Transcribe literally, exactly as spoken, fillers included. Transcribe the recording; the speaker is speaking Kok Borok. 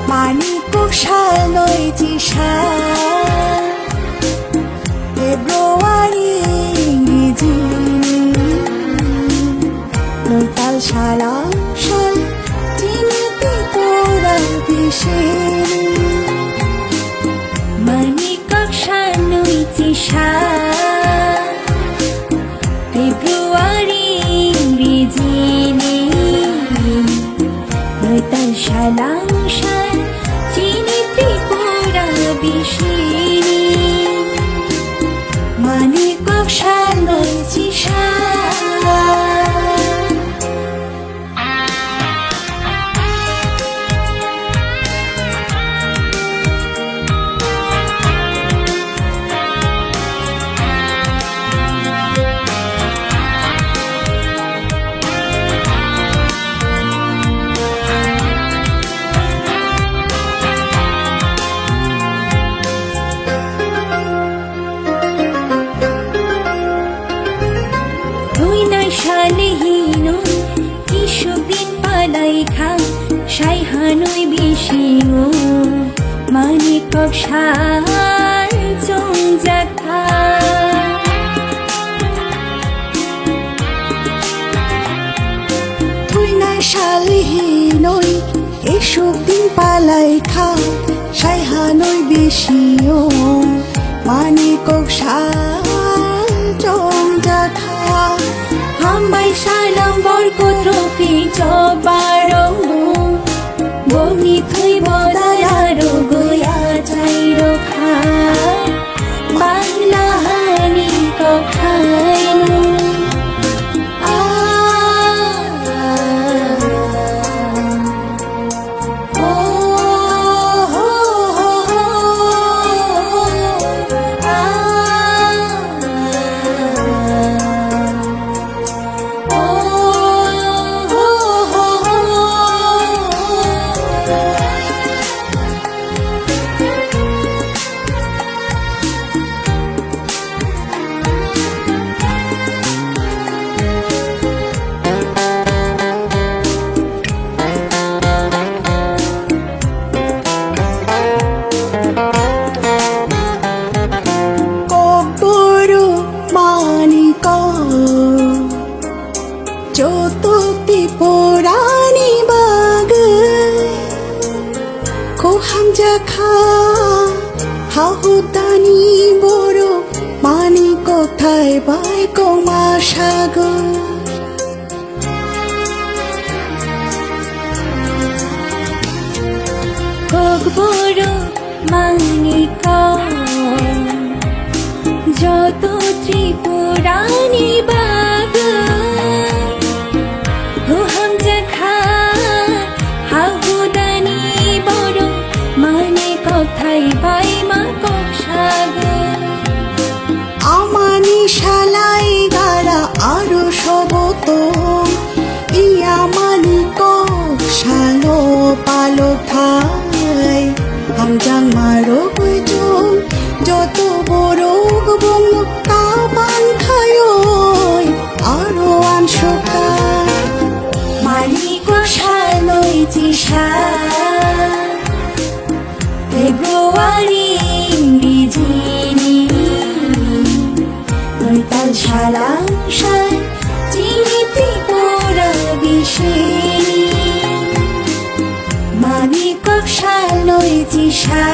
Manikok sal noi chisa February ni jini, noi tal salang sal chini Tripura bisini. Manikok sal noi chisa February rijini, noi tal salang sal chini Tripura bisini. Manikok sal noi chisa. Twi nai sali hinoi, kisuk din palai kha, sai hanoi bisingo, manikok sal chongjak kha. Twi nai sali hinoi, kisuk din palai kha, sai hanoi bisio, manikok sal chongjak kha. Hambai salam borkot rwphi choparo, boni thwi bodai aro gwi achai rokha. Bangla hani kok haino. Ah, ah, ah. Kokborok manikok, joto Tripurani bagwi. Kok hamjakha, hahutani borok, manikok thai bai kok ma sago. Kokborok manikok, joto Tripurani bagwi. Kok hamjakha, hahutani borok, manikok thai bai ma kok sago. Amani salai gara aro soboto, iya manikok salo palok thai. Hamjakma rogwi chwng joto borok bumung tabang thayoi aro uansukha. Manikok sal noi chisa February rijini, noi tal salang sal chini Tripura bisini. Manikok sal noi chisa